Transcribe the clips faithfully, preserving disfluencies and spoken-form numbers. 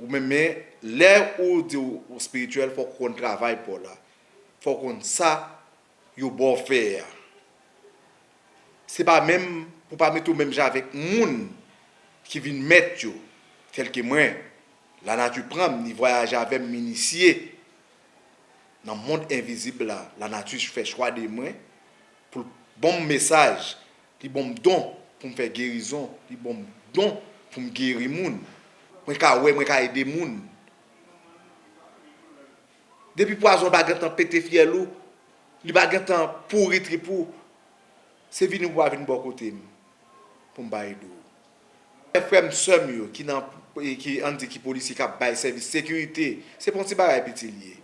Ou menm, men lè ou di w, ou espirityèl, fòk ou konn travay pa w la. Fòk ou konn sa yo ba w fè a. Se pa menm, pou pa mete w menm jan avèk moun ki vin mèt yo, tèlke mwen. Lanati pran m, li vwayaje avè m, m inisye nan mond envizib la. Lanati fè chwa de mwen pou l ban m mesaj. Li ban m don pou m fè gerizon. Li ban m don pou m geri moun. Mwen ka wè, mwen ka ede moun. Depi pwazon pa gentan pete fyèl ou, li pa gentan pouri trip ou, se vini pou pa vin bò kote m, pou m pa ede w. Frè m, sè m yo ki nan, ki, ann di, ki polisye k ap bay sèvis sekirite, se pa yon ti bagay piti l ye.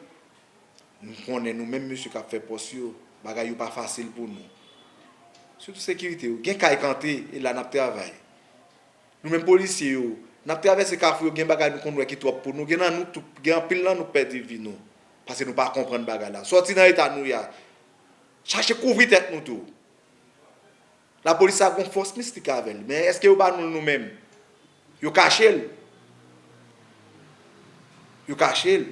Nou konnen nou menm mesye k ap fè pòs yo, bagay yo pa fasil pou nou. Sitou sekirite yo. Gen kay kante, e la n ap travay. Nou menm polisye yo, n ap travèse kafou yo, gen bagay nou konn wè ki twòp pou nou, gen nan nou tou, gen anpil nan nou k pèdi vi nou, paske nou pa konprann bagay la. Sòti nan eta nou ye a, chache kouvri tèt nou tou. Lapolis sa gon fòs mistik avè l, men èske yo ba nou l nou menm? Yo kache l. Yo kache l.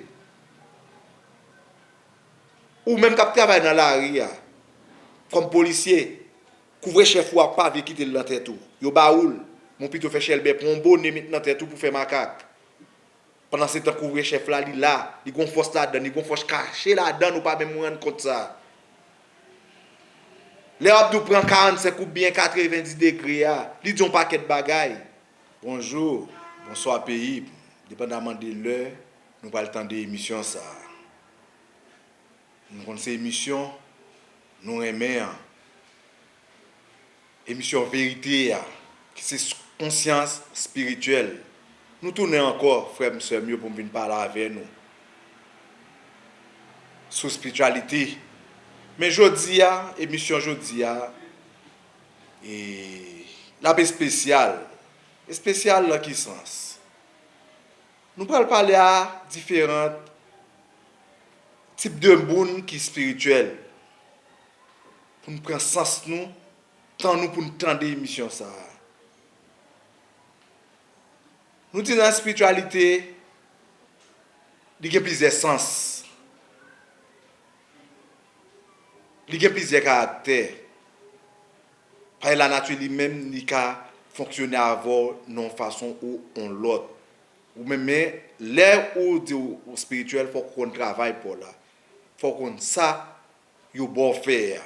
Ou menm k ap travay nan lari a, kòm polisye, kouvre chèf ou ak pave kite l nan tèt ou. Yo ba ou l, men w pito fè chèlbè, pran yon bone met nan tèt ou pou fè makak. Pandansetan kouvre chèf la, li la, li gon fòs ladan, li gon fòs kache ladan, ou pa menm rann kont sa. Lè w ap di w pran karannsenk oubyen katrevendi degre a, li di yon pakèt bagay. Bonjou, bonswa peyi, depandaman de lè nou pral tande emisyon sa a. Nou konn se emisyon nou renmen an. Emisyon verite a, ki se s-, konsyans espirityèl. Nou tounen ankò, frè m, sè m yo, pou m vin pale avè nou sou espirityalite. Men jodi a, emisyon jodi a, e, l ap espesyal. Espesyal nan ki sans? Nou pral pale a diferan tip de moun ki espirityèl. Pou n pran sans nou, tan nou pou n tande emisyon sa a. Nou di nan espirityalite, li gen plizyè sans. Li gen plizyè karaktè. Paske lanati li menm, li ka fonksyone avè w nan yon fason ou yon lòt. Ou menm, men lè ou di w, ou espirityèl, fòk ou konn travay pa w la. Fòk ou konn sa yo ba w fè a.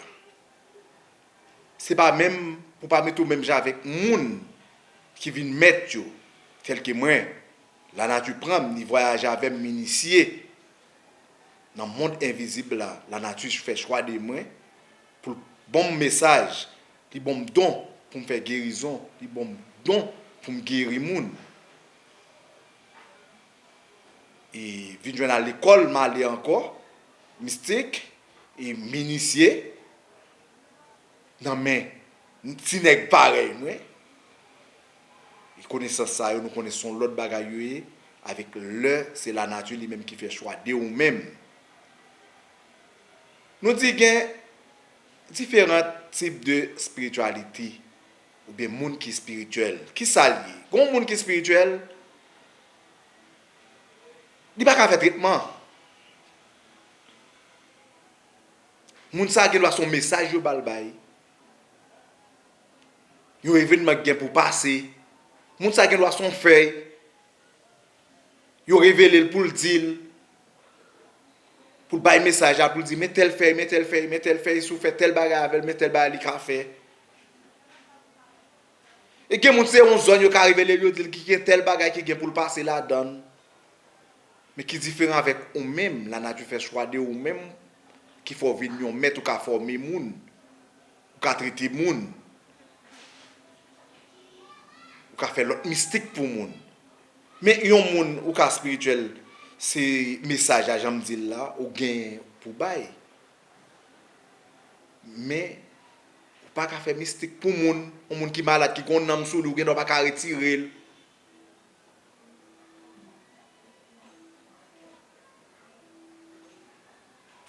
Se pa menm, pou pa mete w menm jan avèk moun ki vin mèt yo, tèlke mwen. Lanati pran m, li vwayaje avè m, m inisye nan mond envizib la. Lanati fè chwa de mwen pou l ban m mesaj. Li ban m don pou m fè gerizon. Li ban m don pou m geri moun. E vin jwenn al lekòl, m ale ankò, mistik, e m inisye nan men ti nèg parèy mwen. E konesans sa yo, nou konnen se yon lòt bagay yo ye, avèk lè se lanati li menm ki fè chwa de ou menm. Nou di gen diferan tip de espirityalite, oubyen moun ki espirityèl. Kisa l ye? Gon moun ki espirityèl, li pa ka fè tretman. Moun sa gen dwa se yon mesaj yo ba l bay. Yon evènman ki gen pou pase. Moun sa gen dwa se yon fèy. Yo revele l pou l di l, pou l bay mesaj la, pou l di, men tèl fèy, men tèl fèy, men tèl fèy, si w fè tèl bagay avè l, men tèl bagay li ka fè. E gen moun, se yon zòn yo ka revele l, yo di l ki gen tèl bagay ki gen pou l pase ladan l. Men ki diferan avèk ou menm, lanati fè chwa de ou menm, ki fè w vin yon mèt, ou ka fòme moun, ou ka trete moun, ou ka fè lòt mistik pou moun. Men yon moun, ou ka espirityèl, se mesaj la, jan m di l la, ou gen pou bay. Men, ou pa ka fè mistik pou moun. Yon moun ki malad, ki gen yon nanm sou li, ou gen dwa pa ka retire l.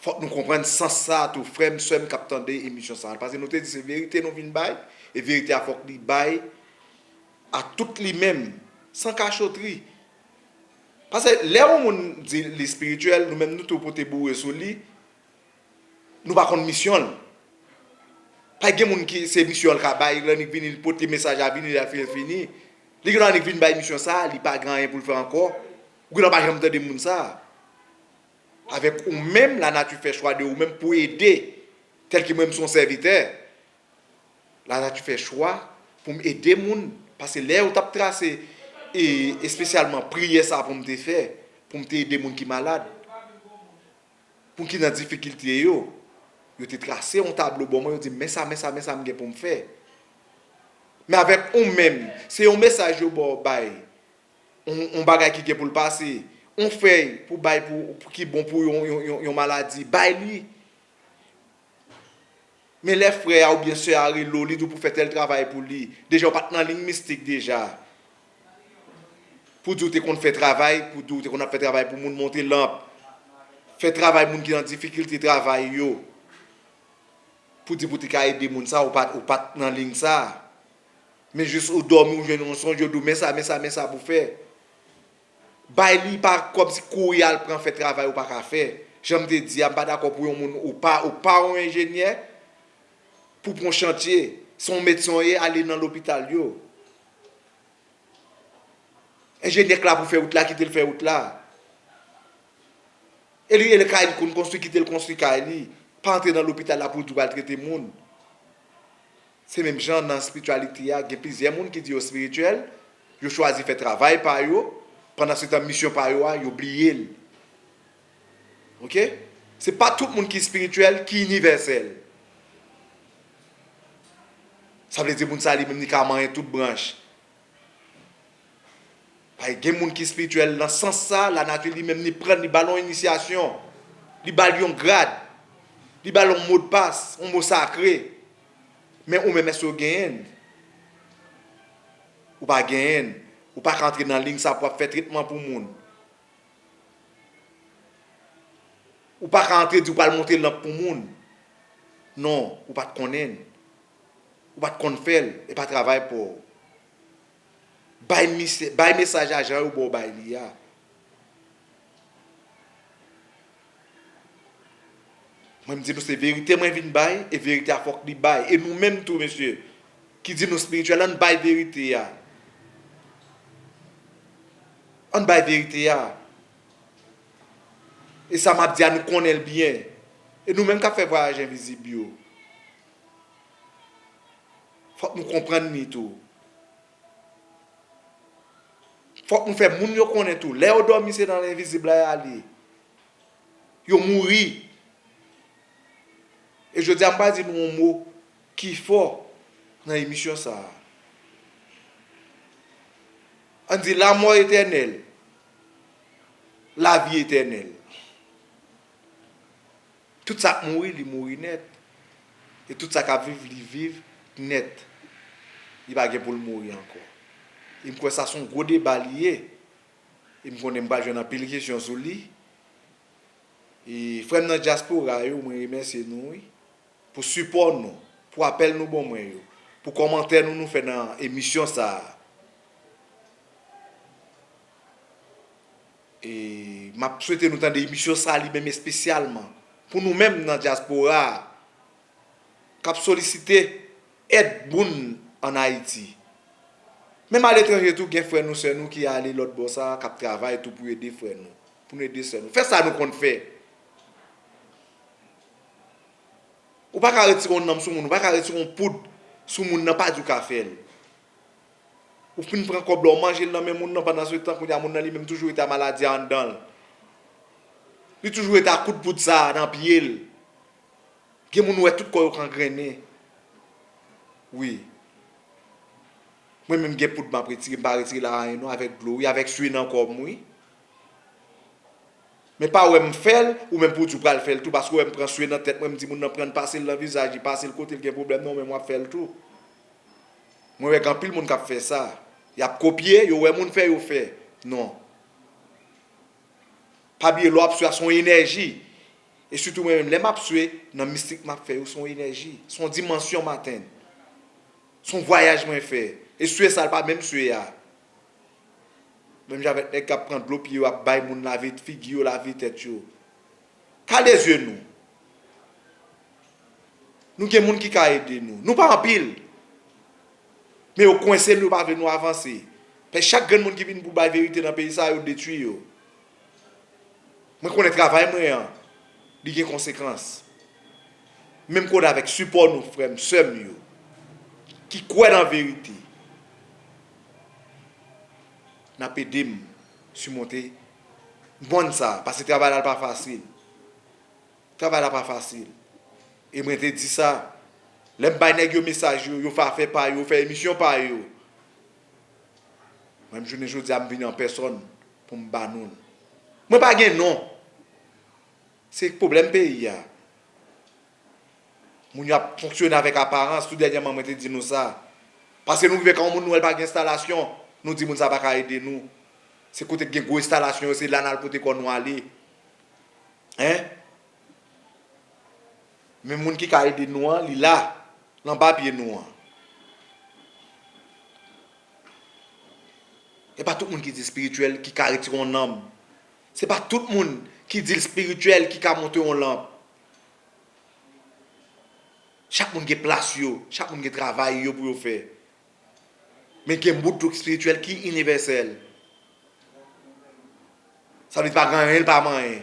Fòk nou konprann sans sa a tou, frè m, sè m k ap tande emisyon sa a. Paske nou te di se verite nou vin bay, e verite a fòk li bay a tout li menm, san kachotri. Paske lè yon moun di li espirityèl, nou menm nou tou pote boure sou li, nou pa konn misyon l. Pa gen moun ki se misyon l ka bay, l annik vini, l pote mesaj la vini, l ap fè l fini. Li gen dwa annik vin bay misyon sa, li pa gen anyen pou l fè ankò. Ou gen dwa pa janm tande moun sa. Avèk ou menm, lanati fè chwa de ou menm pou ede. Tèlke mwen, m se yon sèvitè. Lanati fè chwa pou m ede moun. Paske lè yo t ap trase, e espesyalman priyè sa pou m te fè, pou m te ede moun ki malad, moun ki nan difikilte yo, yo te trase yon tablo ban mwen, yo di m, men sa, men sa, men sa m gen pou m fè. Men avèk ou menm, se yon mesaj yo ba w bay, yon, yon bagay ki gen pou l pase, yon fèy pou bay pou, pou ki bon pou yon, yon, yon, yon maladi, bay li. Men lè frè a oubyen sè a rele w, li di w pou fè tèl travay pou li. Deja, w pa t nan liy mistik deja. Pou di w te konn fè travay, pou di w te konn ap fè travay pou moun monte lanp. Fè travay moun ki nan difikilte travay yo. Pou di pou te ka ede moun sa, ou pa t, ou pa t nan liy sa. Men jis ou dòmi, ou jwenn yon sonj, yo di w, men sa, men sa, men sa pou fè. Bay li pa kòmsi kouri al pran fè travay ou pa ka fè. Jan m te di a, m pa dakò pou yon moun ou pa, ou pa yon enjenyè, pou pran chantye. Se yon medsen w ye, ale nan lopital yo. Enjenyè k la pou fè wout la, kite l fè wout la. E li, e li kay li konn konstwi, kite l konstwi kay li. Pa antre nan lopital la pou di w al trete moun. Se menm jan nan espirityalite a, gen plizyè moun ki di yo espirityèl, yo chwazi fè travay pa yo, pandansetan misyon pa yo a, yo bliye l. Oke? Se pa tout moun ki espirityèl ki inivèsèl. Sa vle di moun sa li menm li ka manyen tout branch. Paske gen moun ki espirityèl nan sans sa, lanati li menm li pran l, li ba l yon inisyasyon, li ba l yon grad, li ba l yon modpas, yon mo sakre. Men ou menm, èske w genyen l? Ou pa genyen l. Ou pa ka antre nan liy sa pou w ap fè tretman pou moun. Ou pa ka antre di w pral monte lanp pou moun. Non, ou pa t konnen l. Ou pa t konn fè l, e pa travay pa w. Bay misye, bay mesaj la jan yo ba w bay li a. Mwen, m di nou se verite mwen vin bay, e verite a fòk li bay. E nou menm tou, mesye, ki di nou espirityèl, ann bay verite a. Ann bay verite a. E sa m ap di a, nou konnen l byen. E nou menm k ap fè vwayaj envizib yo, fòk nou konprann li tou. Fòk nou fè moun yo konnen tou. Lè yo dòmi, se nan envizib la y ale. Yo mouri. E jodi a, m pral di nou yon mo ki fò nan emisyon sa a. Ann di, la mort éternelle, la vie éternelle. Tout sa k mouri, li mouri nèt. E tout sa k ap viv, li viv nèt. Li pa gen pou l mouri ankò. E m kwè sa se yon gwo deba li ye. E m konnen m pral jwenn anpil kesyon sou li. E frè m nan dyaspora yo, mwen remèsye nou, wi, pou sipò nou, pou apèl nou ban mwen yo, pou kòmantè nou, nou fè nan emisyon sa a. E m ap swete nou tande emisyon sa a li menm espesyalman pou nou menm nan dyaspora a k ap solisite èd moun ann Ayiti. Menm aletranje tou, gen frè nou, sè nou ki ale lòt bò sa a, k ap travay tou pou ede frè nou, pou nou ede sè nou. Fè sa nou konn fè. Ou pa ka retire yon nanm sou moun, ou pa ka retire yon poud sou moun nan, pa di w ka fè l. Ou fin pran kòb la, ou manje l nan men moun nan, pandansetan, kounye a, moun nan li menm toujou rete a maladi a anndan l. Li toujou rete a kout poud sa a nan pye l. Gen moun ou wè tout kò yo kangrennen. Wi. Mwen menm gen poud m ap retire, m pa retire l a anyen non, avèk dlo, wi, avèk swe nan kò m, wi. Men pa wè m fè l, ou menm pou w di w pral fè l tou, paske w wè m pran swe nan tèt mwen, m di moun nan pran l pase l nan vizaj li, pase l kote l gen pwoblèm nan, ou menm w ap fè l tou. Mwen wè gen anpil moun k ap fè sa. Y ap kopye, yo wè moun fè, yo fè. Non. Pa bliye, lè w ap swe a, se yon enèji. E sitou mwen menm, lè m ap swe, nan mistik m ap fè yo, se yon enèji. Se yon dimansyon m atenn. Se yon vwayaj mwen fè. E swe sa, l pa menm swe a. Menm jan avèk nèg k ap pran dlo pye yo ap bay moun, lave figi yo, lave tèt yo. Kale zye nou. Nou gen moun ki ka ede nou. Nou pa anpil. Men yo kwense nou, yo pa vle nou avanse. Paske chak grenn moun ki vin pou bay verite nan peyi sa, yo detwi yo. Mwen konnen travay mwen an, li gen konsekans. Men m konnen avèk sipò nou, frè m, sè m yo, ki kwè nan verite, n ap ede m simonte mòn sa, paske travay la pa fasil. Travay la pa fasil. E mwen te di sa, lè m bay nèg yo mesaj yo, yo fè afè pa yo, yo fè emisyon pa yo. Mwen, m jounen jodi a, m vini an pèsòn pou m ba nou l. Mwen pa gen non. Se pwoblèm peyi a. Moun yo ap fonksyone avèk aparans, tou dènyèman mwen te di nou sa. Paske nou rive kan yon moun nou wè l pa gen enstalasyon, nou di moun sa pa ka ede nou. Se kote k gen gwo enstalasyon yo, se la n al pote kò nou ale. Hein? Men moun ki ka ede nou an, li la, l anba pye nou an. E pa tout moun ki di espirityèl ki ka retire yon nanm. Se pa tout moun ki di l espirityèl ki ka monte yon lanp. Chak moun gen plas yo, chak moun gen travay yo pou yo fè. Men gen bout tou espirityèl ki inivèsèl. Sa vle di pa gen anyen, l pa manyen.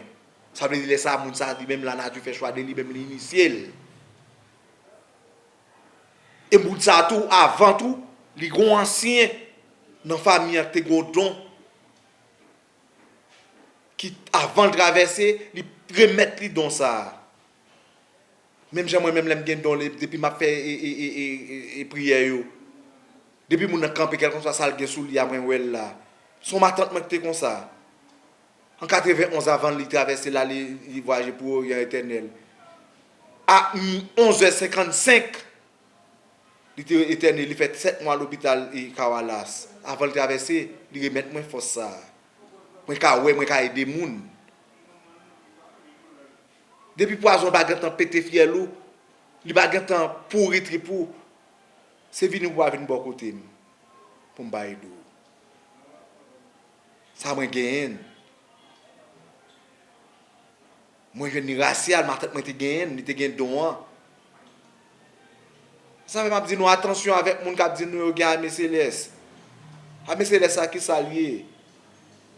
Sa vle di lè sa a, moun sa a li menm lanati fè chwa de li menm, li inisye l. E moun sa a tou, avan tou, li gen yon ansyen nan fanmi an ki te gen yon don. Ki, avan l travèse, li remèt li don sa a. Menm jan mwen menm lè m gen don, depi m ap fè e, e, e, e, e, e priyè yo. Depi moun nan kanpe, kèlkanswa sa l gen sou li a, mwen wè l la. Se yon matant mwen ki te konsa. An katrevenn onz, avan li travèse la, li, li vwayaje pou Oryan Etènèl. A onz è senkannsenk, li te etène, li fè sèt mwa lopital e Kawalas. Avan l travèse, li remèt mwen fòs sa a. Mwen ka wè, mwen ka ede moun. Depi pwazon pa gentan pete fyèl ou, li pa gentan pouri trip ou, se vini pou pa vin bò kote m, pou m pa ede w. Sa mwen genyen. Mwen jwenn li rasyal, matant mwen te genyen, li te gen don an. Sa fè m ap di nou atansyon avèk moun k ap di nou yo gen ame selès. Ame selès sa, ki sa l ye?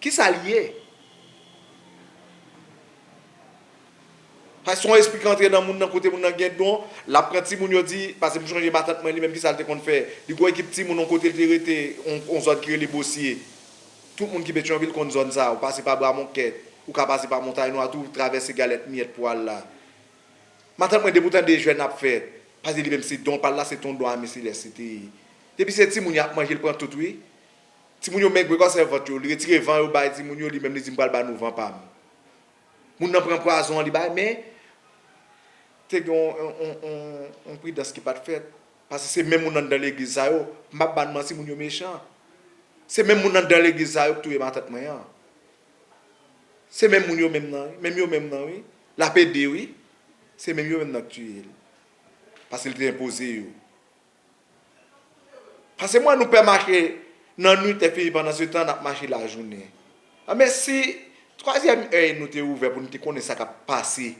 Ki sa l ye? Paske se yon espri k antre nan moun nan, kote moun nan gen don, l ap pran timoun yo di, paske m sonje matant mwen li menm ki sa l te konn fè. Li gen yon ekip timoun yon kote l te rete, yon, yon zòn ki rele Bosye. Tout moun ki Petyonvil konn zòn sa, ou pase pa Bwa Monkèt, ou ka pase pa Montay Nwa tou, travèse Galèt Miyèt pou al la. Matant mwen depi w tande jèn ap fè, paske li menm se don pa l la, se ton don ame selès li te ye. Depi se timoun y ap manje, l pran tout wi. Timoun yo megre kòm sèvant yo, li retire van yo bay timoun yo, li menm li di m pral ba nou van pa m. Moun nan pran pwazon an, li bay, men te gen yon, yon, yon, yon, yon pridans ki pa t fèt. Paske se menm moun anndan legliz sa yo, m p ap ba n manti, moun yo mechan. Se menm moun anndan legliz sa yo k touye matant mwen an. Se menm moun yo menm nan, wi. Menm yo menm nan, wi. L ap ede, wi. Se menm yo menm nan k tiye l. Paske l te enpoze yo. Paske mwen, nou pè mache nan nwit, lè fini pandan se tan, n ap mache lajounen. Anben, si twazyèm èy nou te ouvè pou nou te konnen sa k ap pase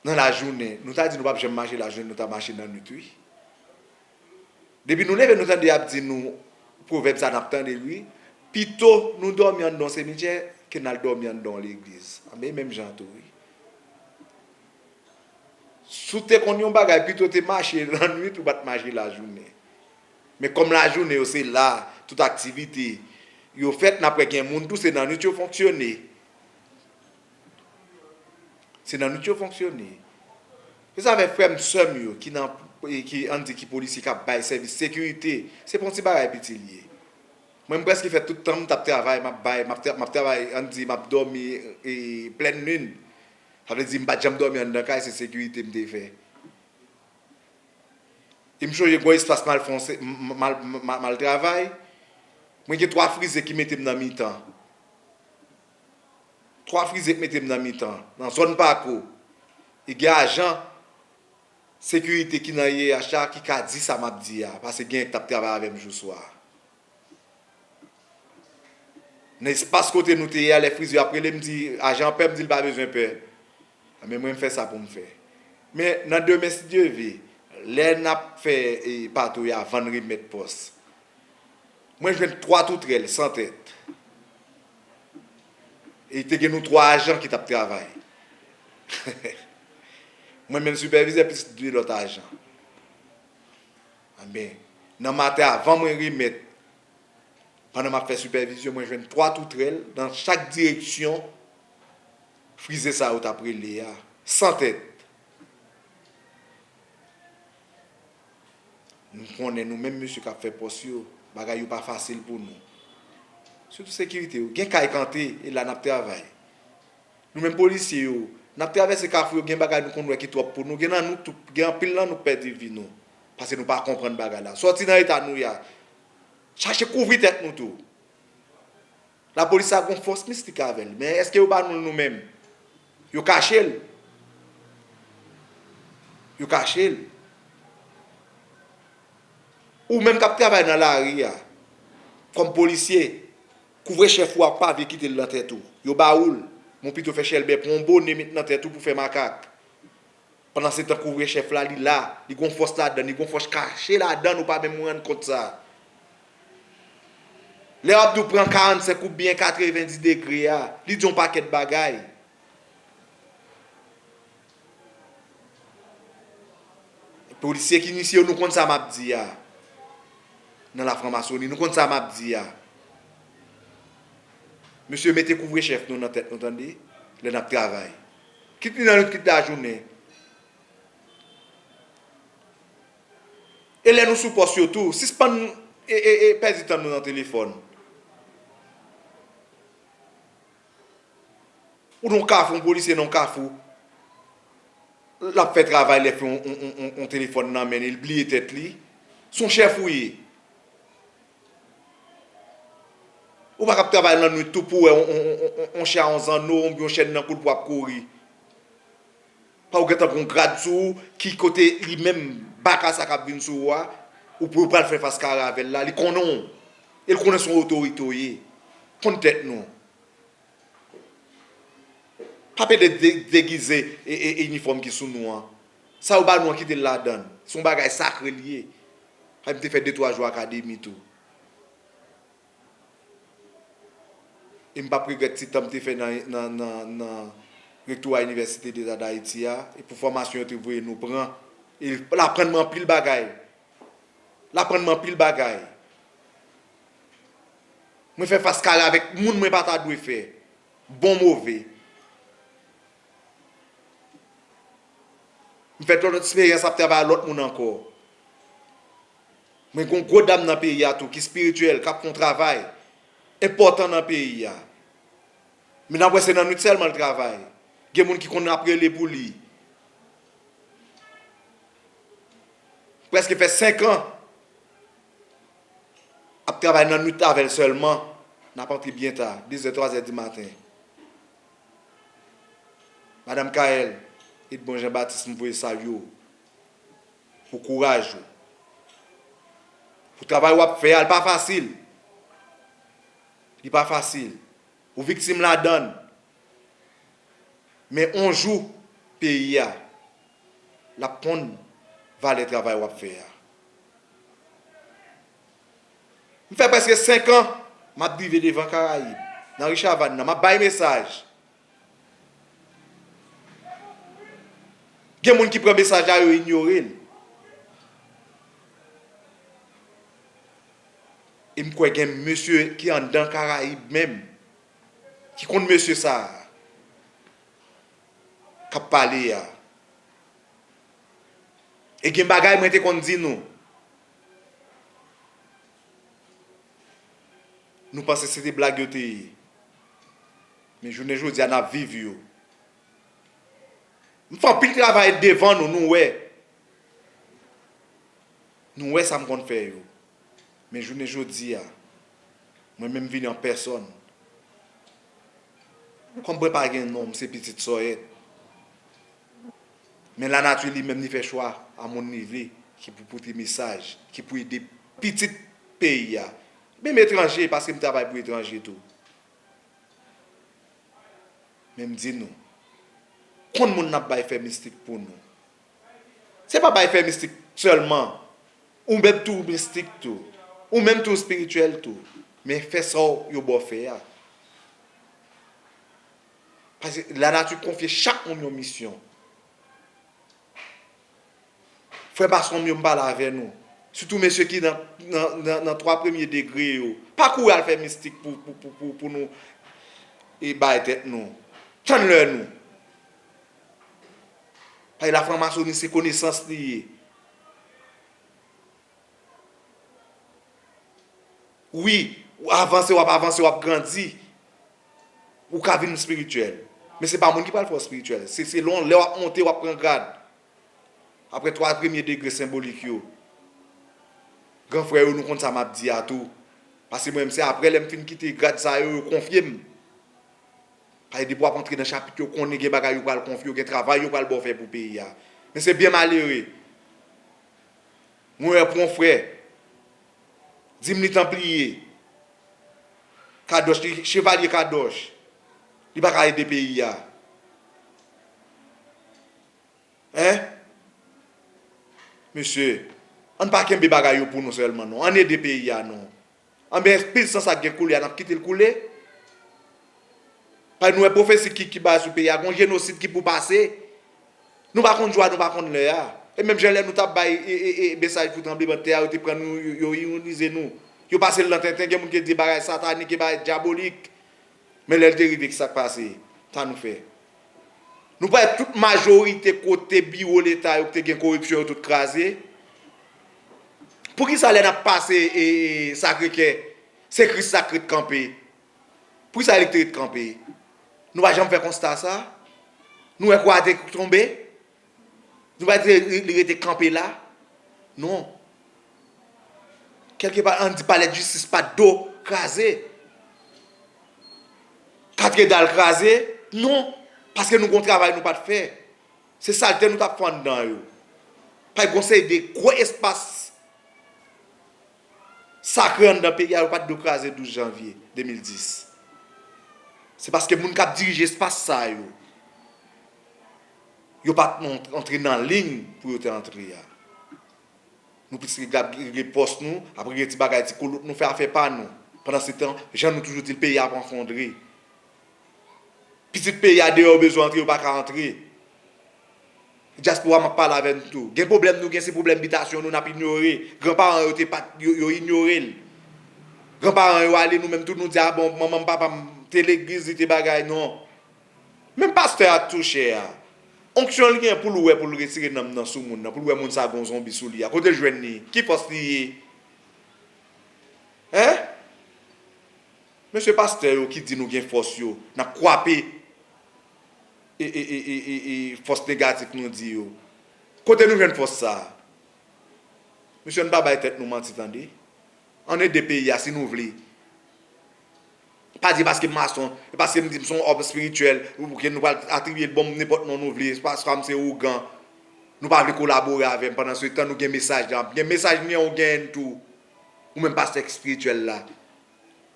nan lajounen, nou ta di nou p ap janm mache lajounen, nou ta mache nan nwit, wi. Depi nou leve, nou tande y ap di nou pwovèb sa, n ap tande l, wi. Pito nou dòmi anndan yon simityè ke n al dòmi anndan yon legliz. Anben, e menm jan tou, wi. Si w te konn yon bagay, pito w te mache lannwit, ou pa t mache lajounen. Men kòm lajounen yo se la, tout aktivite yo fèt, n ap wè gen moun tou, se lannwit yo fonksyone. Se lannwit yo fonksyone. Se sa fè frè m, sè m yo, ki nan, ki, ann di, ki polisye k ap bay sèvis sekirite, se pa yon ti bagay piti l ye. Mwen, m prèske fè tout tan m t ap travay, m ap bay, m ap tra-, m ap travay, ann di, m ap dòmi, e, plèn lin. Sa vle di, m pa t janm dòmi anndan kay, se sekirite m te fè. E m sonje gwo espas m al fè yon se-, m, m, m al, m, m, m al travay. Mwen gen twa frize ki mete m nan mitan. Twa frize k mete m nan mitan, nan zòn Pako. E gen ajan sekirite ki nan I E H la ki ka di sa m ap di a, paske gen k t ap travay avè m jou swa a. Nan espas kote nou te ye a, lè frizè ap rele, m di, ajan an pè, m di l pa bezwen pè. Men mwen, m fè sa pou m fè. Men nan demen, si Dye ve, lè n ap fè e, patwouy avan n remèt pòs, mwen jwenn twa toutrèl san tèt. E te gen nou twa ajan ki t ap travay. Mwen menm sipèvizè plis de lòt ajan. Anben, nan maten avan mwen remèt, pandan m ap fè sipèvizyon, mwen jwenn twa toutrèl nan chak direksyon frizè sa yo t ap rele a, san tèt. Nou konnen nou menm mesye k ap fè pòs yo, bagay yo pa fasil pou nou. Sitou sekirite yo. Gen kay kante, e la n ap travay. Nou menm polisye yo, n ap travèse kafou yo, gen bagay nou konn wè ki twòp pou nou. Gen nan nou tou, gen anpil nan nou k pèdi vi nou, paske nou pa konprann bagay la. Sòti nan eta nou ye a, chache kouvri tèt nou tou. Lapolis sa gon fòs mistik avè l, men èske yo ba nou l nou menm? Yo kache l. Yo kache l. Ou menm k ap travay nan lari a, kòm polisye, kouvrechèf ou a pa vle kite l nan tèt ou. Yo ba ou l, men w pito fè chèlbè, pran yon bone met nan tèt ou pou fè makak. Pandansetan, kouvrechèf la, li la, li gon fòs ladan, li gon fòs kache ladan, ou pa menm rann kont sa. Lè y ap di w pran karannsenk oubyen katrevendi degre a, li di yon pakèt bagay. Polisye k inisye yo, nou konn sa m ap di a. Nan lafranmasoni, nou konn sa m ap di a. Mesye, mete kouvrechèf nou nan tèt nou, tande, lè n ap travay. Kit li nan nwit, kit lajounen. E lè nou sou pòs yo tou, sispann e, e, e pèdi tan nou nan telefòn. Ou nan yon kafou, yon polisye nan yon kafou, l ap fè travay, lè fè yon, yon, yon, yon, yon telefòn nan men li, li bliye tèt li. Se yon chèf ou ye. Ou pa kab travay lannwit tou pou w wè yon, yon, yon, yon, yon chen a yon zanno, yon, yon chèn nan kou l pou w ap kouri. Pa w gentan gen yon grad sou ou, ki kote li menm, baka sa k ap vin sou ou a, ou pou pral fè fas kare avè l la, li konnen w. E l konnen se yon otorite w ye. Konn tèt nou. Pa pede de-, degize e, e, e inifòm ki sou nou an. Sa yo ba nou an, kite l ladan l. Se yon bagay sakre l ye. Sa m te fè de twa jou akademi tou. E m p ap regrèt ti tan m te fè nan, nan, nan, nan rektora Inivèsite Deta d Ayiti a, e pou fòmasyon yo te voye nou pran. E l aprann mwen anpil bagay. L aprann mwen anpil bagay. Mwen fè fas kare avèk moun mwen pa ta dwe fè. Bon move. M fè lòt eksperyans ap travay ak lòt moun ankò. Mwen gen yon gwo dam nan peyi a tou ki espirityèl, k ap fè yon travay enpòtan nan peyi a. Men n ap wè se nan nwit sèlman l travay. Gen moun ki konn ap rele pou li. Prèske fè senk an ap travay nan nwit avè l sèlman. N ap antre byen ta, de zè, twa zè di maten. Madanm Kaèl, Edmond Jean Baptiste, m voye salye w pou kouraj ou. Pou travay w ap fè a, li pa fasil. Li pa fasil. Ou viktim ladan l. Men on jou, peyi a, l ap konn valè travay w ap fè a. M fè prèske senk an, m ap drive devan Karayib, nan ri Chavàn nan, m ap bay mesaj. Gen moun ki pran mesaj la, yo inyore l. E m kwè gen mesye ki anndan Karayib menm, ki konn mesye sa a k ap pale a. E gen bagay mwen te konn di nou. Nou panse se te blag yo te ye. Men jounen jodi a, n ap viv yo. M fè anpil travay devan nou, nou wè. Nou wè sa m konn fè yo. Men jounen jodi a, mwen menm vini an pèsòn. Kòm mwen pa gen non, m se pitit Sòyèt. Men lanati li menm li fè chwa a moun li vle, ki pou pote mesaj, ki pou ede pitit peyi a. Menm etranje, paske m travay pou etranje tou. Men m di nou, konn moun n ap bay fè mistik pou nou. Se pa bay fè mistik sèlman. Ou menm tou mistik tou. Ou menm tou espirityèl tou. Men fè sa w yo ba w fè a. Paske lanati konfye chak moun yon misyon. Frè m ak sè m yo, m pale avè nou. Sitou mesye ki nan, nan, nan, nan twa premye degre yo. Pa kouri al fè mistik pou, pou, pou, pou, pou nou e bay tèt nou. Tann lè nou. Paske lafranmasoni se konesans li ye. Wi, w avanse, w ap avanse, w ap grandi. Ou ka vin espirityèl. Men se pa moun ki pral fè w espirityèl. Se selon lè w ap monte, w ap pran grad. Apre twa premye degre senbolik yo. Gran frè yo, nou konn sa m ap di a tou. Paske mwen menm, se apre lè m fin kite grad sa yo, yo konfye m. Paske depi w ap antre nan chapit yo, konnen gen bagay yo pral konfye w, gen travay yo pral ba w fè pou peyi a. Men se byen malere. Mwen wè pou yon frè, di m li Tanpliye, Kadoch, li Chevalye Kadoch, li pa ka ede peyi a. Hein? Mesye, ann pa kenbe bagay yo pou nou sèlman non. Ann ede peyi a non. Anben, pil san sa k gen koule a, n ap kite l koule? Paske nou wè pwofesi ki, ki bay sou peyi a, gon jenosid ki pou pase. Nou pa konn jou a, nou pa konn lè a. E menm jan lè nou t ap bay e, e, e, mesaj pou tranblemanntè a, yo te pran nou, yo, yo ironize nou. Yo pase l nan tenten, gen moun ki di bagay satanik, e bagay dyabolik. Men lè l te rive, ki sa k pase? Sa nou fè? Nou pa wè tout majorite kote biwo Leta yo ki te gen koripsyon yo tout kraze? Poukisa lè n ap pase e, e, Sakrekè, se Kris la k ret kanpe? Poukisa li te ret kanpe? Nou pa janm fè konsta sa? Nou wè kwa a te tonbe? Nou pa di li rete kanpe la? Non. Kèlkepa, ann di palè jistis pa t do kraze. Katredal kraze? Non. Paske nou gon travay nou pa t fè. Se salte nou t ap fè anndan yo. Pa t gon seri de gwo espas sakre anndan peyi a, yo pa t dwe kraze douz janvye de mil dis. Se paske moun k ap dirije espas sa yo, yo pa t non antre nan liy pou yo te antre a. Nou plis regle pòs nou, apre gen ti bagay, ti koulout, nou fè afè pa nou. Pandansetan, jan nou toujou di l, peyi a ap anfondre. Pitit peyi a deyò yo bezwen antre, yo pa ka antre. Dyaspora, m ap pale avè nou tou. Gen pwoblèm nou gen, se pwoblèm bitasyon nou, n ap inyore. Granparan yo te pa t, yo, yo inyore l. Granparan yo ale, nou menm tou nou di, a bon, manman m, papa m te legliz, li te bagay, non. Menm pastè a tou chè a. Onksyon l gen pou l wè, pou l retire nanm nan sou moun nan, pou l wè moun sa gon zonbi sou li a. Kote l jwenn li? Ki fòs li ye? Hein? Mesye pastè yo ki di nou gen fòs yo, n ap kwape e, e, e, e, e, e fòs negatif nou di yo. Kote nou jwenn fòs sa a? Mesye, ann pa bay tèt nou manti, tande. Ann ede peyi a si nou vle. Pa di paske m mason, e paske m di m se yon òm espirityèl, ou ke nou pral atribiye l bon nenpòt non nou vle, paske m se ougan. Nou pa vle kolabore avè m, pandan se tan nou gen mesaj la. Gen mesaj m gen, ou genyen l tou. Ou menm pastè espirityèl la.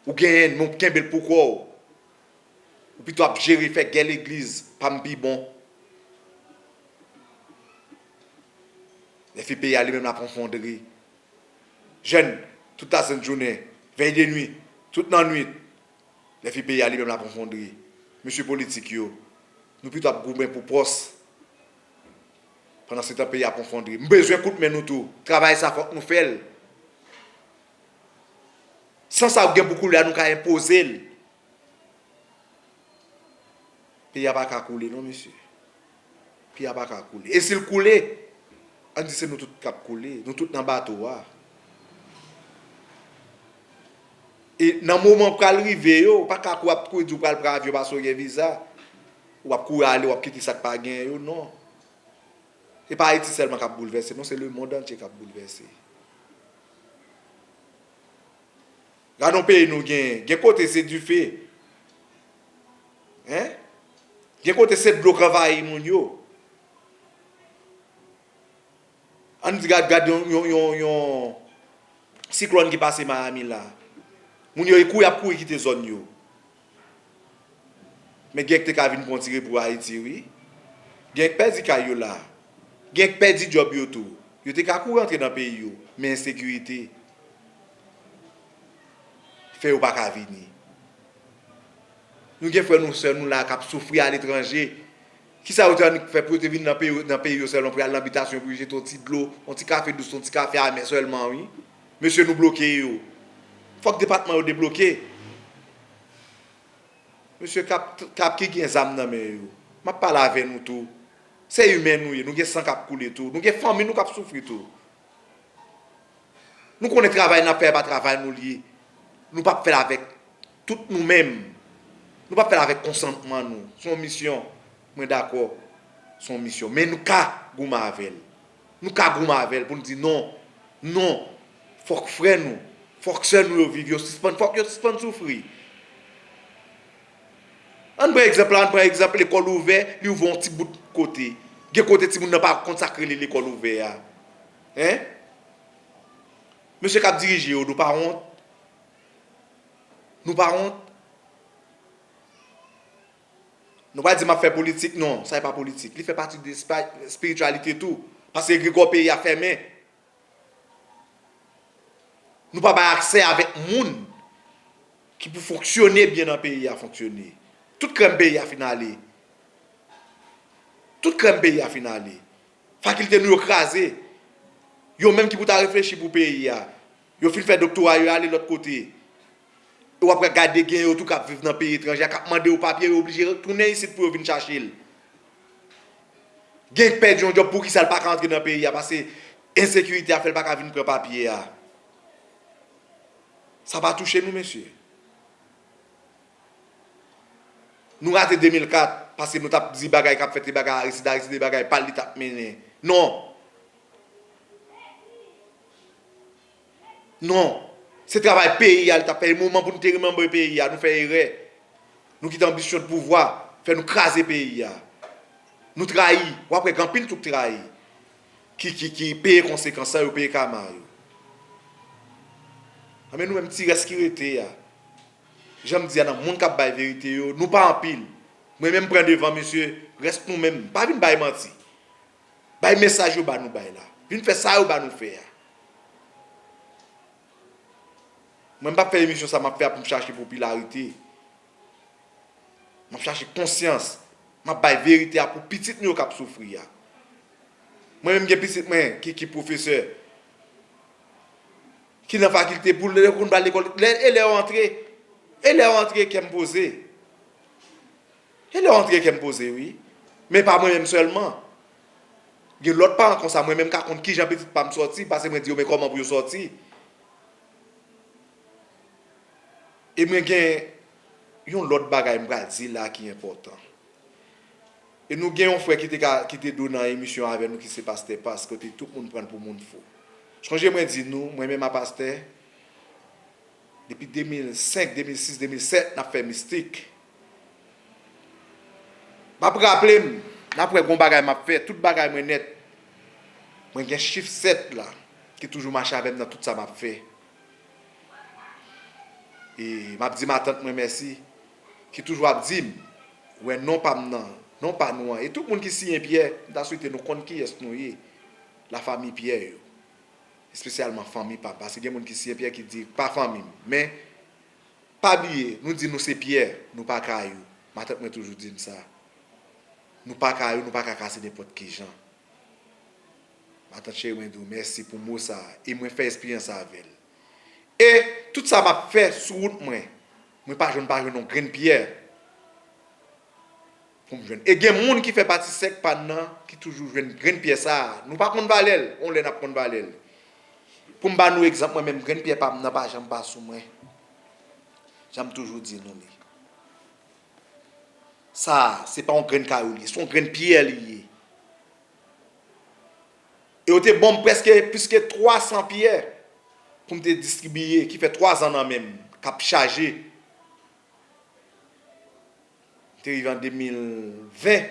Ou genyen l, men w kenbe l pou kò w. Ou pito ap jere fè gè legliz, pa m pi bon. Lè fi peyi a li menm l ap anfondre. Jèn, tout lasent jounen, vèy de nwi, tout nan nwit. Lè fi peyi a li menm l ap anfondre. Mesye politik yo, nou pito ap goumen pou pòs. Pandan se tan peyi a ap anfondre. M bezwen kout men nou tou. Travay sa fòk nou fè l. San sa w gen pou koule a, nou ka enpoze l. Peyi a pa ka koule non, mesye. Peyi a pa ka koule. E si l koule, ann di se nou tout k ap koule. Nou tout nan bato a. E nan moman pral rive yo, ou pa ka kouri ap kouri di w pral pran avyon paske w gen viza. W ap kouri ale, w ap kite sa k pa genyen yo, non. E pa Ayiti sèlman k ap boulvèse, non, se lemonn antye k ap boulvèse. Gade yon peyi nou genyen, gen kote se dife. Hein? Gen kote se dlo k anvayi moun yo. Ann di gad, gad yon, yon, yon, yon siklòn ki pase Miami la. Moun yo kouri ap kouri kite zòn yo. Men gen k te ka vin pran ti repo Ayiti, wi. Gen k pèdi kay yo la. Gen k pèdi djòb yo tou. Yo te ka kouri antre nan peyi yo, men ensekirite fè yo pa ka vini. Nou gen frè nou, sè nou la k ap soufri aletranje. Kisa yo te annik fè pou yo te vin nan peyi, nan peyi yo sèlman, pou y al nan bitasyon, pou yo jete yon ti dlo, yon ti kafe dous, yon ti kafe amè sèlman, wi. Mesye, nou bloke yo. Fòk depatman yo debloke. Mesye, k ap, k ap, ki gen zam nan men yo, m ap pale avè nou tou. Se imen nou ye, nou gen san k ap koule tou. Nou gen fanmi nou k ap soufri tou. Nou konnen travay n ap fè a pa travay nou li ye. Nou p ap fè l avèk tout nou menm. Nou p ap fè l avèk konsantman nou. Se yon misyon. Mwen dakò. Se yon misyon. Men nou ka goumen avè l. Nou ka goumen avè l pou n di non. Non. Fòk frè nou, fòk sè nou yo viv, yo sispann, fòk yo sispann soufri. Ann pran egzanp la, ann pran egzanp lekòl ouvè, li ouvè yon ti bout kote. Gen kote timoun nan pa konn sa k rele lekòl ouvè a. Hein? Mesye k ap dirije yo, nou pa wont? Nou pa wont? Nou pa di m ap fè politik, non, sa e pa politik. Li fè pati de espa-, espirityalite tou. Paske egregò peyi a fèmen. Nou pa bay aksè avèk moun ki pou fonksyone byen nan peyi a fonksyone. Tout krèm peyi a fin ale. Tout krèm peyi a fin ale. Fakilte nou yo kraze. Yo menm ki pou ta reflechi pou peyi a. Yo fin fè doktora yo, yo ale lòt kote. E w ap gade gen yo tou k ap viv nan peyi etranje a, k ap mande yo papye, yo oblije tounen isit pou yo vin chache l. Gen k pèdi yon djòb, poukisa l pa ka antre nan peyi a? Paske ensekirite a fè l pa ka vin pran papye a. Sa pa touche nou, mesye? Nou rate de mil kat, paske nou t ap di bagay k ap fèt, se bagay Aristide, Aristide bagay pa l li t ap mennen. Non. Non. Se travay peyi a li t ap fè. E moman pou nou te remember peyi a, nou fè erè. Nou kite anbisyon de pouvwa fè nou kraze peyi a. Nou trayi. W ap wè gen anpil tou k trayi. Ki, ki, ki peye konsekans sa, yo peye kama yo. Anben nou menm ti rès ki rete a. Jan m di a, nan moun k ap bay verite yo, nou pa anpil. Mwen menm pran devan, mesye, rès nou menm. Pa vin bay manti. Bay mesaj yo ba nou bay la. Vin fè sa yo ba nou fè a. Mwen m p ap fè emisyon sa m ap fè a pou m chache popilarite. M ap chache konsyans. M ap bay verite a pou pitit nou yo k ap soufri a. Mwen menm gen pitit mwen ki, ki pwofesè. Ki nan fakilte pou lè yo konn pral lekòl. Lè, e lè yo antre. E lè yo antre, kè m poze. E lè yo antre, kè m poze, wi. Men pa mwen menm sèlman. Gen lòt paran konsa, mwen menm ka konn kijan pitit pa m sòti, paske mwen di yo men kòman pou yo sòti. E mwen gen yon lòt bagay m pral di la ki enpòtan. E nou gen yon frè ki te ka, ki te dwe nan emisyon avè nou, ki se pastè Pas, kote tout moun pran l pou moun fou. Sonje mwen di nou, mwen menm a pastè, depi de mil senk, de mil sis, de mil sèt, n ap fè mistik. M ap raple m, n ap wè gon bagay m ap fè, tout bagay mwen nèt. Mwen gen chif sèt la, ki toujou mache avè m nan tout sa m ap fè. E m ap di matant mwen mèsi, ki toujou ap di m, wè non pa m nan, non pa nou an. E tout moun ki siyen pyè, m ta swete nou konn kiyès nou ye, lafanmi Pyè yo. Espesyalman fanmi pa m, paske gen moun ki siyen pyè ki di pa fanmi m. Men, pa bliye, nou di nou se Pyè, nou pa Kayou. Matant mwen toujou di m sa. Nou pa Kayou, nou pa ka kase nenpòt ki jan. Matant cheri mwen di w mèsi pou mo sa a, e mwen fè esperyans avè l. E tout sa m ap fè sou wout mwen, mwen pa jwenn, pa jwenn yon grenn pyè pou m jwenn. E gen moun ki fè pati sèk pa n nan, ki toujou jwenn grenn pyè sa a. Nou pa konn valè l, yon lè n ap konn valè l. Pou m ba nou egzanp, mwen menm, grenn pyè pa m nan pa janm pa sou mwen. Jan m toujou di nou li. Sa a, se pa yon grenn kayou li ye, se yon grenn pyè li ye. E yo te ban m prèske plis ke twa san pyè pou m te distribiye, ki fè twa zan nan men m, k ap chaje. M te rive an de mil ven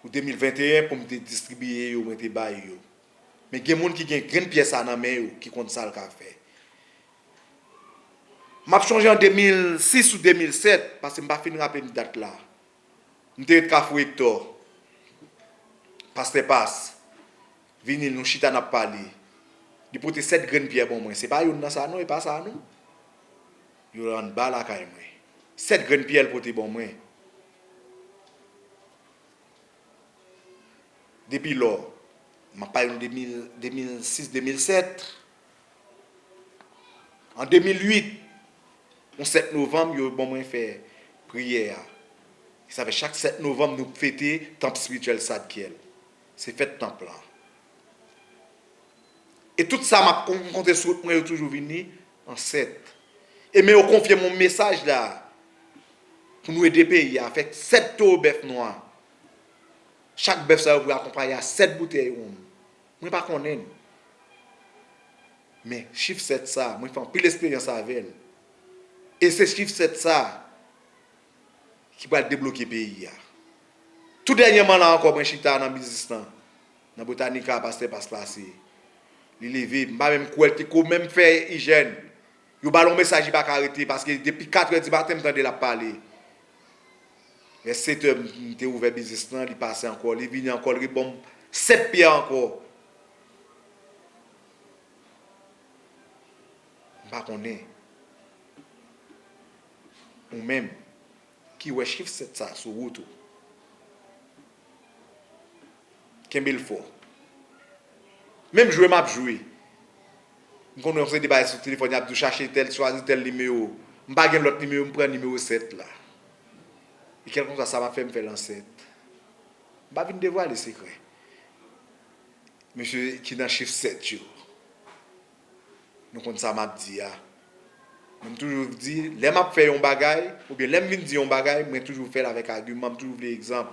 ou de mil venteyen pou m te distribiye yo, mwen te bay yo. Men gen moun ki gen grenn pyè sa nan men yo, ki konn sa l ka fè. M ap chonje an de mil sis ou de mil sèt, paske m pa fin raple m dat la. M te ret Kafou Ektò. Pastè Pas vini, nou chita, n ap pale. Li pote sèt grenn pyè ban mwen. Se pa youn nan sa non, e pa sa non. Yo annba lakay mwen. Sèt grenn pyè l pote ban mwen. Depi lò, m ap pale nou de mil, de mil sis, de mil sèt. An de mil uit, yon sèt novanm, yo ban mwen fè priyè a. E sa fè chak sèt novanm, nou fete tanp espirityèl Sadkyèl. Se fèt tanp lan. E tout sa m ap konkontre sou wout mwen, yo toujou vini an sèt. E men yo konfye m yon mesaj la pou nou ede peyi a, fè sèt towo bèf nwa. Chak bèf sa yo pou akonpaye a sèt boutèy wonm. Mwen pa konnen l. Men chif sèt sa, mwen fè anpil esperyans avè l. E se chif sèt sa ki pral debloke peyi a. Tou dènyèman la ankò, mwen chita nan biznis lan, nan Botanica, pastè Pas pase. Li leve, m pa menm kwè l te ko menm fè ijèn. Yo ba l yon mesaj, li pa ka rete, paske depi katrè di maten, m tande l ap pale. Vè setè, m te ouvè biznis lan, li pase ankò, li vini ankò, li reban m sèt pyè ankò. M pa konnen. Ou menm ki wè chif sèt sa sou wout ou, kenbe l fò. Menm jwe m ap jwe. M konn wè yon seri de bagay sou telefòn, y ap di w chache tèl, chwazi tèl nimewo. M pa gen lòt nimewo, m pran nimewo sèt la. E kèlkanswa sa m ap fè, m fè l an sèt. M pa vin devwale sekrè mesye ki nan chif sèt yo. Nou konn sa m ap di a. Mwen, m toujou di, lè m ap fè yon bagay, oubyen lè m vin di yon bagay, mwen toujou fè l avèk agiman, m toujou vle egzanp.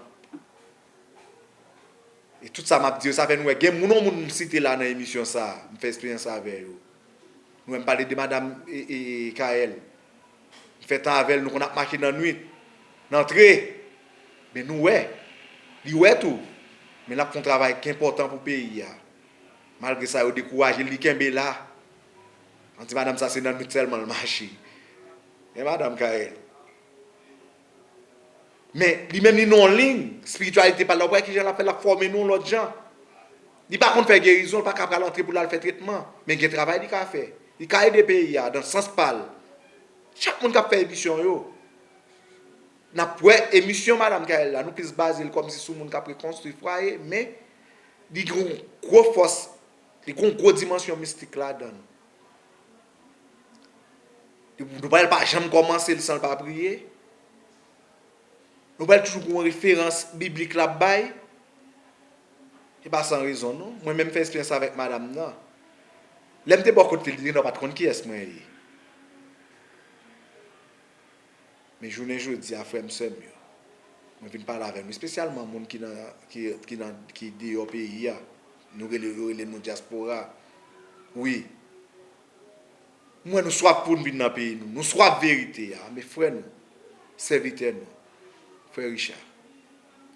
E tout sa m ap di yo, sa fè nou wè, gen moun, yon moun m site la nan emisyon sa, m fè esperyans avè yo. Nou wè m pale de madanm, e, e, Kaèl. M fè tan avè l, nou konn ap mache nan nwit, nan antre. Men nou wè, li wè tou. Men l ap fè yon travay ki enpòtan pou peyi a. Malgre sa, yo dekouraje l, li kenbe la. An di madanm sa se nan nwit sèlman l mache. Men madanm Kaèl. Men li menm li nan yon liy, espirityalite pa l la, ou pa wè kijan l ap fè, l ap fòme nou yon lòt jan. Li pa konn fè gerizon, li pa ka pral antre pou l al fè tretman. Men gen travay li ka fè. Li ka ede peyi a, nan sans pa l. Chak moun k ap fè emisyon yo, n ap wè emisyon madanm Kaèl la, nou plis baze l kòmsi sou moun k ap rekonstwi fwaye, men li gen yon gwo fòs, li gen yon gwo dimansyon mistik ladan l. Nou pral pa janm kòmanse l san l pa priye. Nou pral toujou gen yon referans biblik l ap bay. E pa san rezon non. Mwen menm fè esperyans avèk madanm nan. Lè m te bò kote li, li pa t konn kiyès mwen ye. Men jounen jodi a, frè m, sè m yo, mwen vin pale avè nou, espesyalman moun ki nan, ki, ki nan, ki deyò peyi a. Nou rele, yo rele nou dyaspora. Wi. M wè nou swaf pou n vin nan peyi nou. Nou swaf verite a. Men frè nou, sèvitè nou, frè Richard,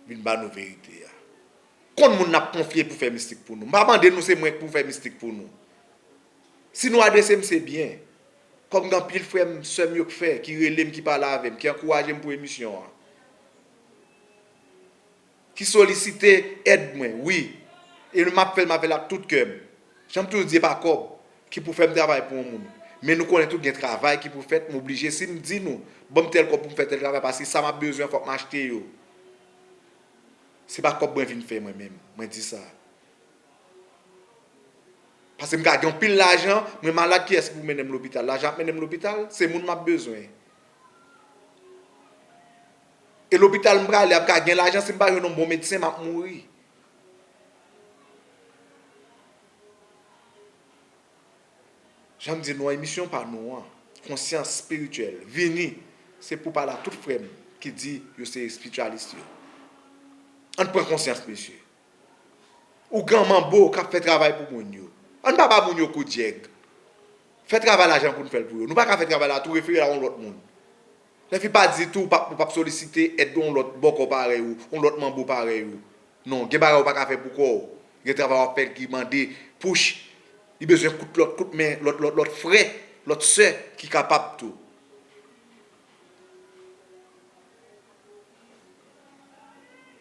vin ba nou verite a. Konn moun n ap konfye pou fè mistik pou nou. M pa mande nou se mwen k pou fè mistik pou nou. Si nou adrese m, se byen. Kòm gen anpil frè m, sè m yo k fè, ki rele m, ki pale avè m, ki ankouraje m pou emisyon an, ki solisite èd mwen, wi. E m ap fè l, m ap fè l ak tout kè m. Jan m toujou di, e pa kòb ki pou fè m travay pou yon moun. Men nou konnen tou gen travay ki pou fèt, m oblije, si m di nou, ban m tèl kòb pou m fè tèl travay, paske sa m ap bezwen, fòk m achte yo. Se pa kòb mwen vin fè mwen menm, mwen di sa. Paske m ka gen yon pil lajan, mwen malad, kiyès ki pou mennen m lopital? Lajan ap mennen m lopital, se moun m ap bezwen. E lopital m prale a, m ka gen lajan, si m pa jwenn yon bon medsen, m ap mouri. Jan m di nou an, emisyon pa nou an, konsyans espirityèl, vini, se pou pale a tout frè m ki di yo se espiryalis yo. Ann pran konsyans, mesye. Ou gen manbo k ap fè travay pou moun yo. Ann pa ba moun yo kou dyèg. Fè travay la jan pou n fè l pou yo. Nou pa ka fè travay la tou, refere l a yon lòt moun. Lèfi pa di tou ou p ap, ou p ap solisite èd yon lòt bòkò parèy ou, yon lòt manbo parèy ou. Non, gen bagay ou pa ka fè pou kò w. Gen travay w ap fè ki mande push. Li bezwen kout lòt, kout men, lòt, lòt, lòt frè, lòt sè ki kapab tou.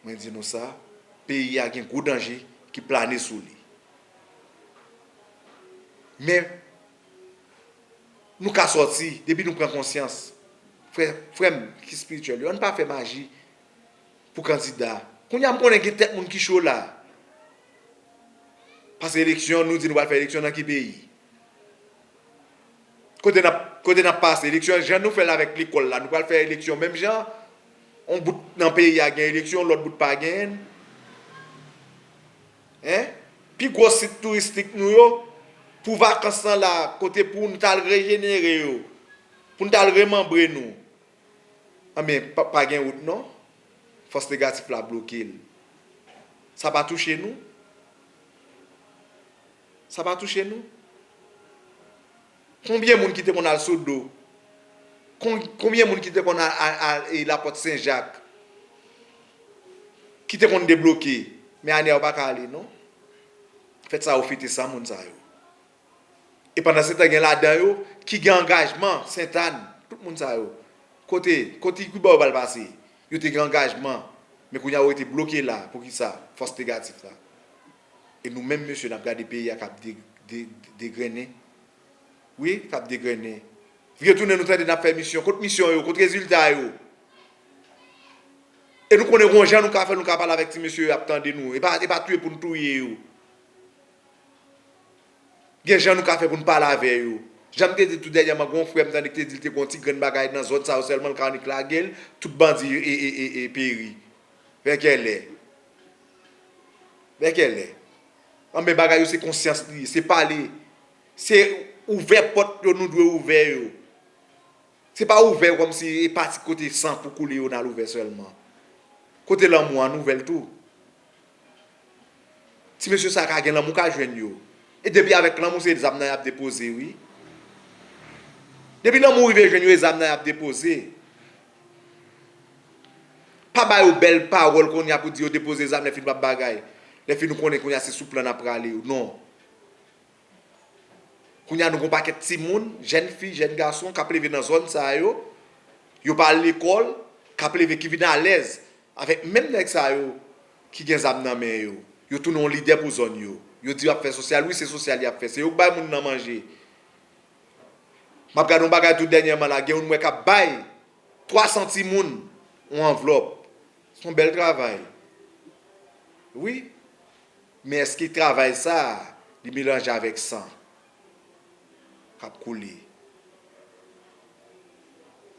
Mwen di nou sa, peyi a gen gwo danje ki plane sou li. Men, nou ka sòti, depi nou pran konsyans. Frè, frè m ki espirityèl yo, ann pa fè maji pou kandida. Kounye a m konnen gen tèt moun ki cho la. Pase eleksyon, nou di nou pral fè eleksyon nan ki peyi? Kote n ap, kote n ap pase eleksyon, jan nou fè l avèk lekòl la, nou pral fè eleksyon menm jan? On bout nan peyi a gen eleksyon, lòt bout pa genyen? Hein? Pi gwo sit touristik nou yo, pou vakans lan la, kote pou n t al rejenere yo, pou n t al remanbre nou. Anben, pa, pa gen wout non. Fòs negatif la bloke l. Sa pa touche nou? Sa pa touche nou? Konbyen moun ki te konn al Sodo? Kon, konbyen moun ki te konn al, al, al e Lapòt Sen Jak? Ki te konn debloke? Men ane a yo pa ka ale non. Fèt sa yo fete san moun sa yo. E pandan se tan gen ladan yo ki gen angajman, Sentàn, tout moun sa yo. Kote, kote ki bò yo pral pase? Yo te gen angajman, men kounye a yo rete bloke la. Poukisa? Fòs negatif la. E nou menm mesye n ap gade peyi a k ap de, de, degrennen. Wi, k ap degrennen. Vire tounen nou tande n ap fè misyon. Kot misyon yo? Kot rezilta yo? E nou konnen gon jan nou ka fè l, nou ka pale avèk ti mesye yo, y ap tande nou. E pa, e pa touye pou n touye yo. Gen jan nou ka fè pou n pale avè yo. Jan m te di tou dènyèman, gen yon frè m tande ki te di l te gen yon ti grenn bagay nan zòn sa yo sèlman, l ka annik lage l, tout bandi e, e, e, e peri. Vè kèlè? Vè kèlè? Anben, bagay yo se konsyans li ye, se pale, se ouvè pòt yo nou dwe ouvè yo. Se pa ouvè yo kòmsi e pati kote san pou koule yo n al ouvè sèlman. Kote lanmou an, n ouvè l tou. Ti mesye sa ka gen lanmou ka jwenn yo. E depi avèk lanmou se zam nan y ap depoze wi. Depi lanmou rive jwenn yo, e zam nan y ap depoze. Pa ba yo bèl pawòl kounye a pou di yo depoze zam lè fini p ap bagay. Lè fini ou konnen kounye a se sou plan n ap prale yo. Non. Kounye a nou gon pakèt timoun, jèn fi, jèn gason k ap leve nan zòn sa yo, yo pa al lekòl, k ap leve ki vin alèz avèk menm nèg sa yo ki gen zam nan men yo. Yo tounen yon lidè pou zòn yo. Yo di y ap fè sosyal, wi se sosyal y ap fè. Se yo k bay moun nan manje. M ap gade yon bagay tou dènyèman la, gen youn m wè k ap bay twa san timoun yon anvlòp. Se yon bèl travay. Wi. Men èske travay sa a, li melanje avèk san k ap koule?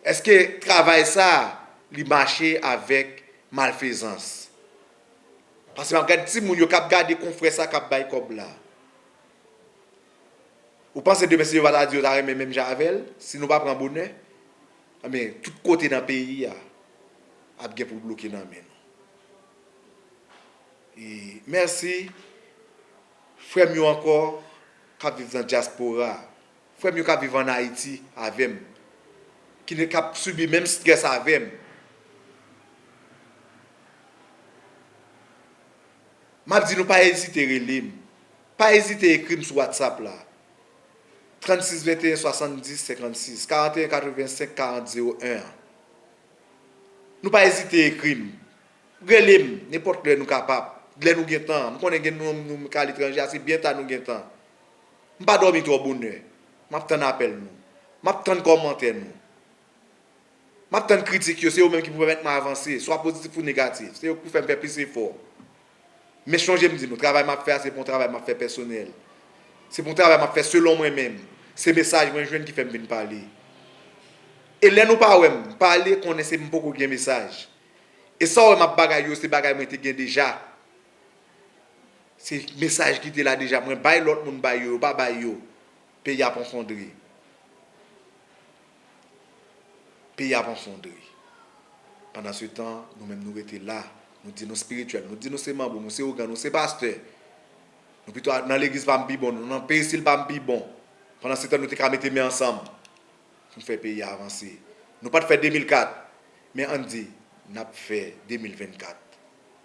Èske travay sa a, li mache avèk malfezans? Paske m ap gade timoun yo k ap gade konfrè sa k ap bay kòb la. Ou panse demen si yo pa ta di yo ta renmen menm jan avè l, si nou pa pran bonè? Anben, tout kote nan peyi a ap gen pou bloke nan men nou. E mèsi frè m yo ankò k ap viv nan dyaspora, frè m yo k ap viv ann Ayiti avè m, ki ne, k ap sibi menm strès avè m. M ap di nou pa ezite rele m. Pa ezite ekri m sou WhatsApp la. Trannsis venteyen swasanndis senkannsis, karanteyen katrevensenk karant zewo en an. Nou pa ezite ekri m. Rele m nenpòt lè nou kapab. Lè nou gen tan. M konnen gen nou, nou k aletranje a, se byen ta nou gen tan. M pa dòmi twò bonè. M ap tann apèl nou. M ap tann kòmantè nou. M ap tann kritik yo, se yo menm ki pou pèmèt mwen avanse, swa pozitif ou negatif. Se yo ki pou fè m fè plis efò. Men sonje m di nou, travay m ap fè a, se pa yon travay m ap fè pèsonèl. Se pa yon travay m ap fè selon mwen menm. Se mesaj mwen jwenn ki fè m vin pale. E lè nou pa wè m pale, konnen se m poko gen mesaj. E sa w wè m ap bagay yo, se bagay mwen te gen deja. Se mesaj ki te la deja. Mwen bay lòt moun bay yo, yo pa bay yo. Peyi ap anfondre. Peyi ap anfondre. Pandan se tan, nou menm nou rete la. Nou di nou espirityèl, nou di nou se manbo, nou se ougan, nou se pastè. Nou pito al nan legliz pa m pi bon, nou nan perisil pa m pi bon. Pandan se tan, nou te ka mete men ansanm pou n fè peyi a avanse. Nou pa t fè de mil kat, men ann di, n ap fè de mil vennkat.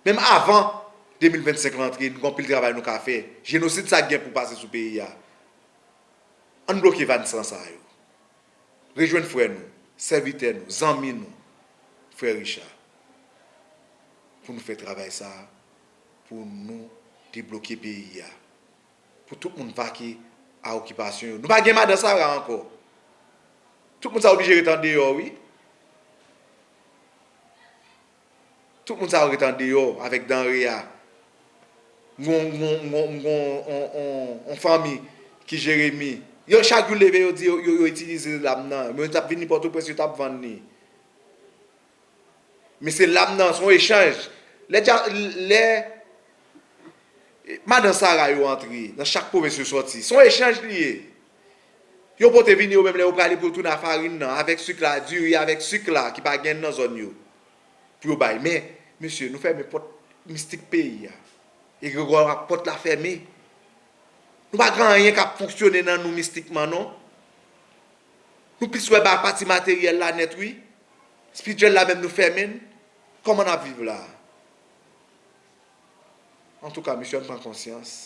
Menm avan de mil vennsenk rantre, nou gen anpil travay nou ka fè. Jenosid sa k gen pou pase sou peyi a. Ann bloke vàn san sa yo. Rejwenn frè nou, sèvitè nou, zanmi nou, frè Richard. pou nou fè travay sa a, pou nou debloke peyi a, pou tout moun vake a okipasyon yo. Nou pa gen madan Sara ankò. Tout moun sa oblije ret andeyò, wi. Tout moun sa yo ret andeyò avèk danre a. M gon, m gon, m gon, m gon on, on, on fanmi ki Jeremi. Yo chak jou leve, yo di yo, yo, yo itilize lam nan. Men yo t ap vini Pòtoprens, yo t ap vann li. Men se lam nan, se yon echanj. Lè, dja- lè madan Sara yo antre nan chak pwovens yo sòti, se yon echanj li ye. Yo pote vini yo menm lè yo prale pou yo tounen a farin nan, avèk sik la, diri avèk sik la ki pa gen nan zòn yo. Pou yo bay. Men, mesye, nou fèmen pòt mistik peyi a. Egregwa pòt la fèmen. Nou pa gen anyen k ap fonksyone nan nou mistikman, non. Nou plis wè ba pati materyèl la nèt, wi. Espirityèl la menm nou fèmen l. Kòman n ap viv la? Antouka, mesye, ann pran konsyans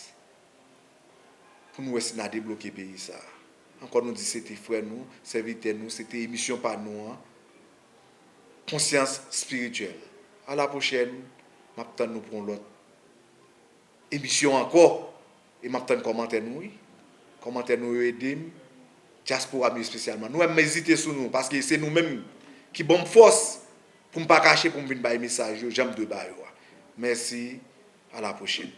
pou nou wè si n a debloke peyi sa a. Ankò nou di se te frè nou, sèvitè nou, se te emisyon pa nou an. Konsyans espirityèl. A la pwochèn, m ap tann nou pou yon lòt emisyon ankò. E m ap tann kòmantè nou, wi. Kòmantè nou yo ede m. Dyaspora m yo espesyalman. Nou wè m ezite sou nou, paske se nou menm ki ban m fòs pou m pa kache, pou m vin bay mesaj yo, jan m dwe ba yo a. Mèsi, a la pwochèn.